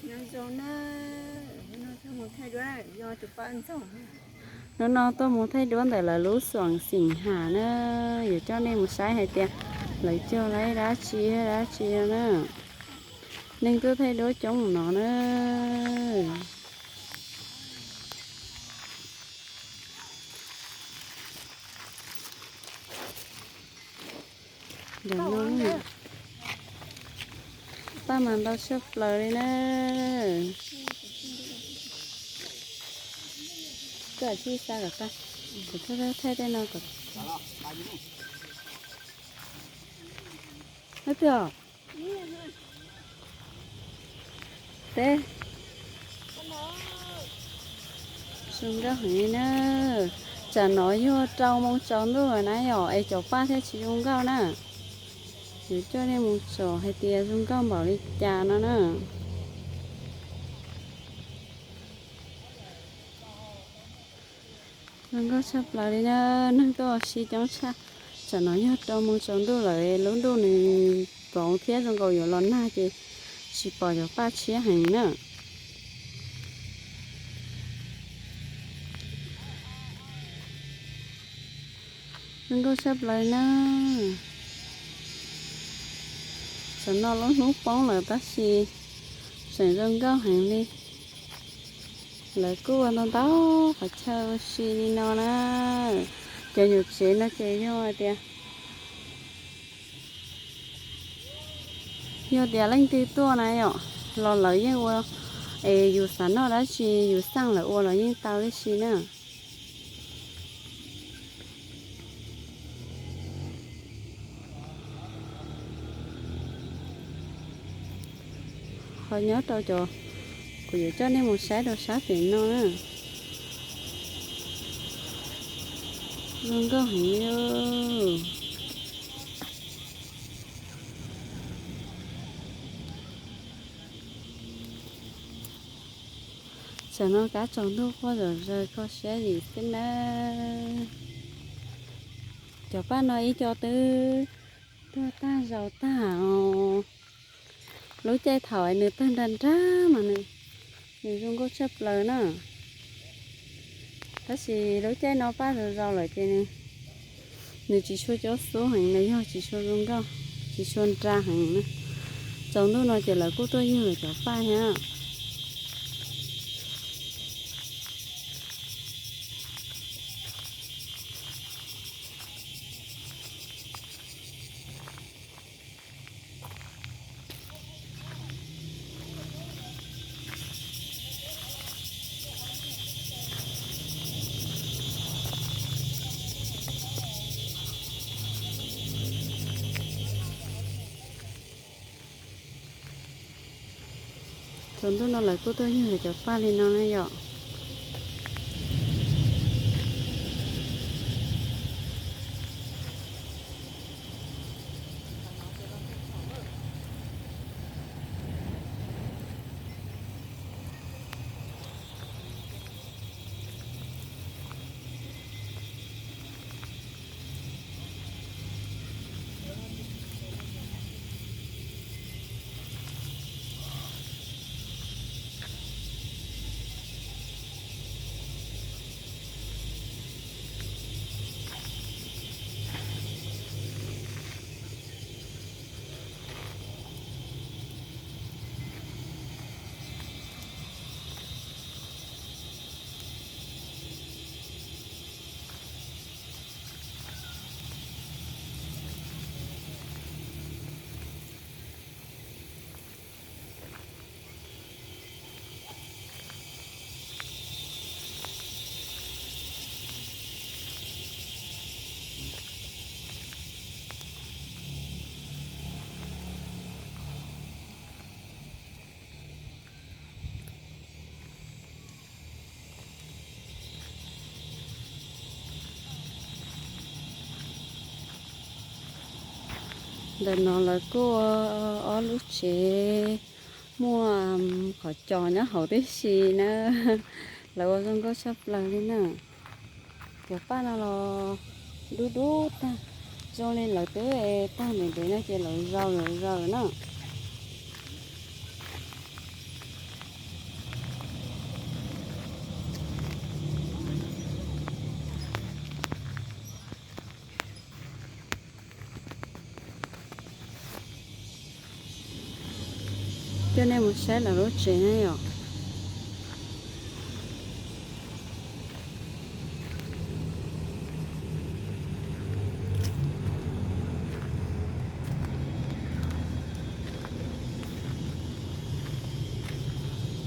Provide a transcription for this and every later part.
Nyob zoo na, hnub no tuaj mus thaij duab, yog tus poj ntxoog. Hnub no tuaj mus thaij duab ntawm lawv lub xuam xim has na, yuav coj nej mus saib hais tias lawv cog lawv dab tsi dab tsi no na. Neeg tuaj thaij duab coob no na. Ntawm no paj mas ntau tshaj plaws li na. Koj tsis xa kom tag, kuv thaij tej no kom. Neb twg os? Teb. Zoo nkauj heev li na. Tsam no yog rau moo tsaus ntuj lawm na yom, es cov paj thiaj tsis zoo nkauj na. Yuav coj nej mus tsom hais tias zoo nkauj npaum li cas no na. Zoo nkauj tshaj plaws li na, neeg tuaj ua si coob tshaj. Tsam no yog rau moo tsaus ntuj lawm, lub ntuj nws ploov thiab zoo nkaus yuav los nag ces tsis pom cov paj tshiab heev na. Zoo nkauj tshaj plaws na. Tsam no lub hnub poob lawm tab sis tseem zoo nkauj heev li. Lawv kuj ua ntau ntau qhov chaw ua si li no na. Cov nyuam tsev no ces yog hais tias, yog tias leej twg tuaj na yom, los lawv yeej ua, es yus xav noj dab tsi yus xaj lawv ua los yeej tau tib si na. Ho nyob rau cov, kuv yuav coj nej mus saib rau sab pem no na. Zoo nkauj heev li. Tsam no kab tsaus ntuj quaj zom zaws kho siab zim xwb na. Cov paj no ib co twb tuag tag zaus tag os. Lub caij thaum nws tawg nrag nrag mas nws, nws zoo nkauj tshaj plaws na. Tab sis lub caij no paj zaus zaus lawm ces nws, nws tsis tshua cob xub heev, nws yog tsis tshua zoo nkauj, tsis tshua nra heev na. Tsaus ntuj no ces lawv kuj tuaj ywg lawv cov paj thiab. Tsaus ntuj no lawv kuj tuaj ywg lawv cov paj li no na yom. Ntawm no lawv kuj ua ob lub tsev, muaj qhov cos nyob hauv tib si na. Lawv ua zoo nkauj tshaj plaws li na. Cov paj no los dub dub tag, zoo li lawv twb tag ntev ntev no ces lawv zaus lawv zaws na. Coj nej mus saib lawv lub tsev na yom.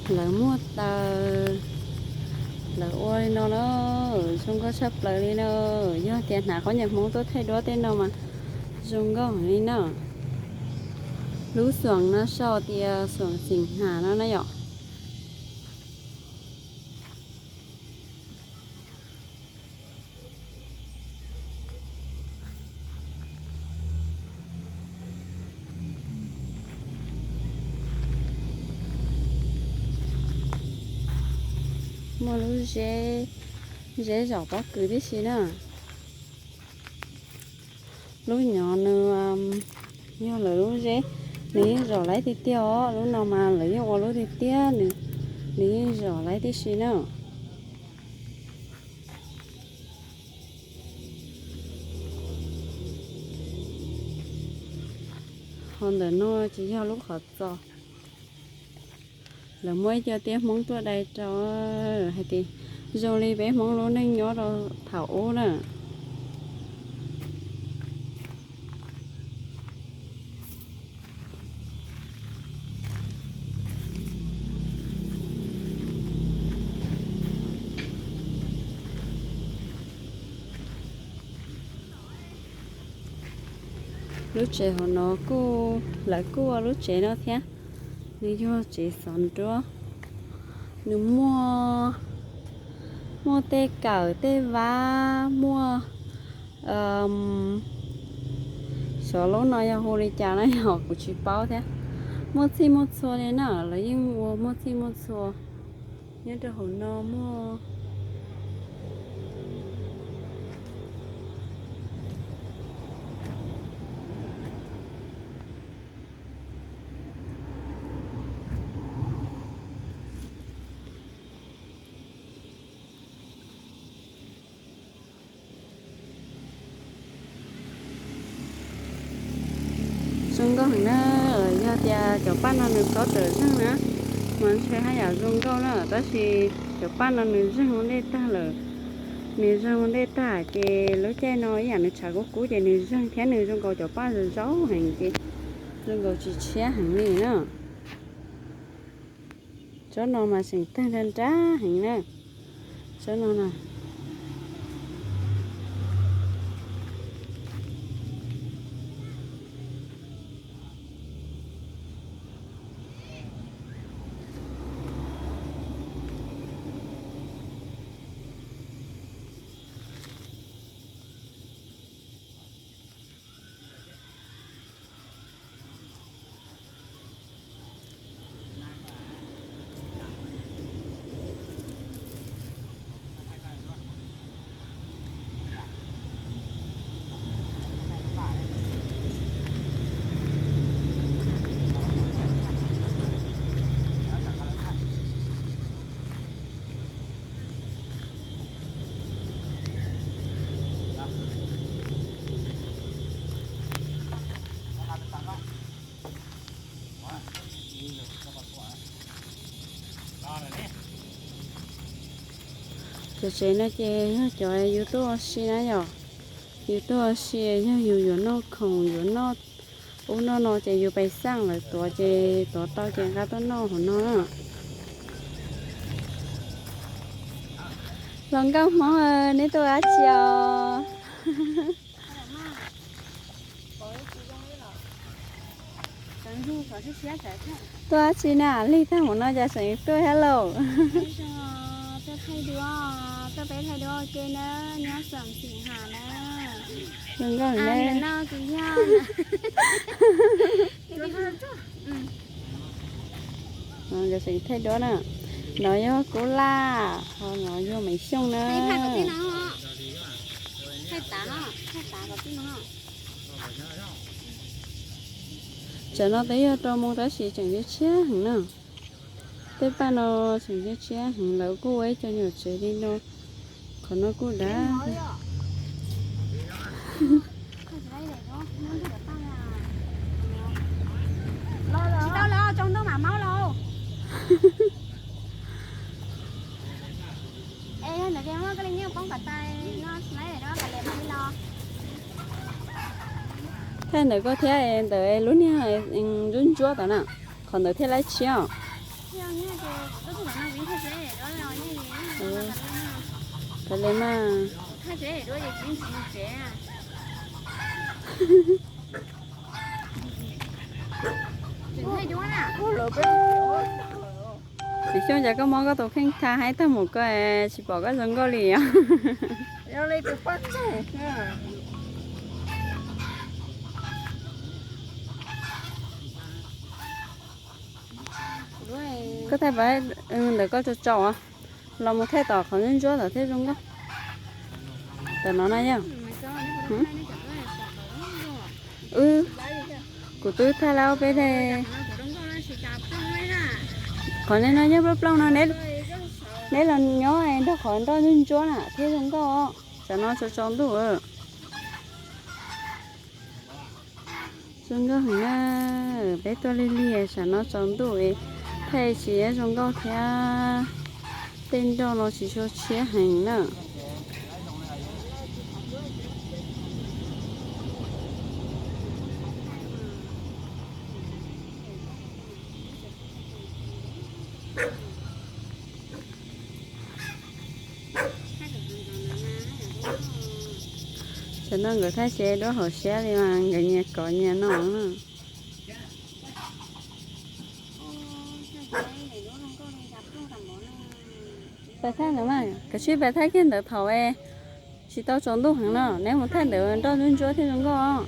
Lawv muaj taws, lawv ua li no na, zoo nkauj tshaj plaws li na. Yog tias hnav qhob noom Hmoob tuaj thaij duab tej no mas zoo nkauj heev li na. Lub xoom no sau tias xoom xeem ham no na yom. Muaj lub zeb, zeb zom pob kws tib si na. Lub nyob nws yog lawv lub zeb, nws yeej zom laib tiag tiag os. Lub no mas lawv yeej ua lub tiag tiag, nws yeej zom laib tib si na. Ho ntawm no ces yog lub qhov txos. Lawv muab ib co tiaj Hmoob tuaj dai rau hais tias zoo li peb Hmoob lub neej nyob rau thaum ub na. Lub tsev hauv no kuj, lawv kuj ua lub tsev no thiab. Nws yog tsev xov nruab. Nws muaj, muaj tej kawm tej vab, muaj, xyov lub no yog hu li cas na yom, kuv tsis paub thiab. Muaj txhij muaj txhua li na, lawv yeej ua muaj txhij muaj txhua nyob rau hauv no muaj. Zoo nkauj heev na, yog tias cov paj no nws txhob tawm zeeg na, mas ntshe haj yam zoo nkauj na, tab sis cov paj no nws zeeg ua ntej tag lawm. Nws zeeg ua ntej tag ces lub caij no ib yam nws tshav kub kub ces nws zeeg thiab nws zoo nkaus cov paj zaub zaub heev ces zoo nkaus tsis tshiab heev li na. Tsob no mas tseem tawg nrag nrag heev na. Tsob no na. Cov tsev no ces yog cov yus tuaj ua si na yom. Yus tuaj ua si yog yus yuav noj khoom yuav noj ub noj no ces yus pais xaj lawv tuav ces tuav tau ces nqa tuaj noj hauv no na. Hluas nkauj Hmoob, neb tuaj ua dab tsi os? Tuaj dab tsi na, lig tag mus no cas tseem tuaj thiab lauj? Zoo nkauj ne. Cov tseem thaij duab na. No yog Kub Laj, ho no yog Maiv Xyooj na. Tsam no twb yog rau moo tab sis tseem tshiab tshiab heev na. Tej paj no tseem tshiab tshiab heev, lawv kuj ua ib co nyuam tsev li no. Qhov no kuj dav. Ntawm koj thiab ntawm lub niag ntsuab ntsuab tom na, qhov ntawd thiaj laib tshiab os. Thaij li mas. Xyooj, cas koj muab koj tus kheej tha haib tag mus ko, tsis pom koj zoo nkauj li os. Koj thaij pab ntawm koj tso tso, los mus thaij tom qhov ntsuab ntsuab tom thiaj zoo nkauj. Tom no na yog. Wb, kuv twb thaij lawm ob peb daim. Qhov no yog plooj plooj no, neb los nyob nrog qhov nroj ntsuab ntsuab na thiaj zoo nkauj. Tsam no tsaus tsaus ntuj. Zoo nkauj heev na, peb tuaj lig lig tsam no tsaus ntuj, thaij tsis zoo nkauj thiab, tej nroj los tsis tshua tshiab heev na. Tsam no nkawd thaij tsis duab hauv siab li mas nkawd nyias kov nyias no. Pais thaij ntawd mas, kav tsij pais thaij kiag ntawd thaum tsis tau tsaus ntuj heev no, neb mus thaij ntawd nroj ntsuab ntsuab thiaj zoo nkauj.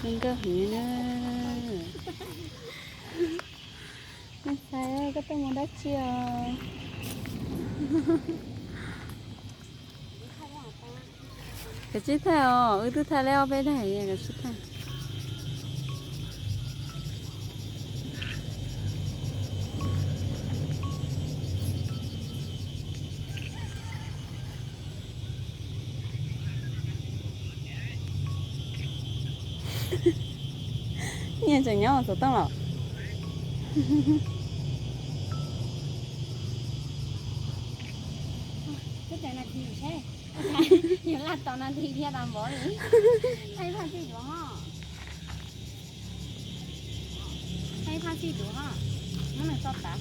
Zoo nkauj heev na. Nej txhais koj tuaj mus dab tsi os? Kav tsij thaij os, wb twb thaij lawm ob peb daim, kav tsij thaij. Nyias tseem nyob ua xov tooj los. Yuav laj tos nas this thiab tas npaum li. Thaij phaj txij duav ho. Thaij phaj txij duav ho. Muab nws tso tav.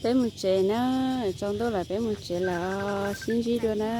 Peb mus tsev na, tsaus ntuj lawm peb mus tsev lawm, sib ntsib dua na.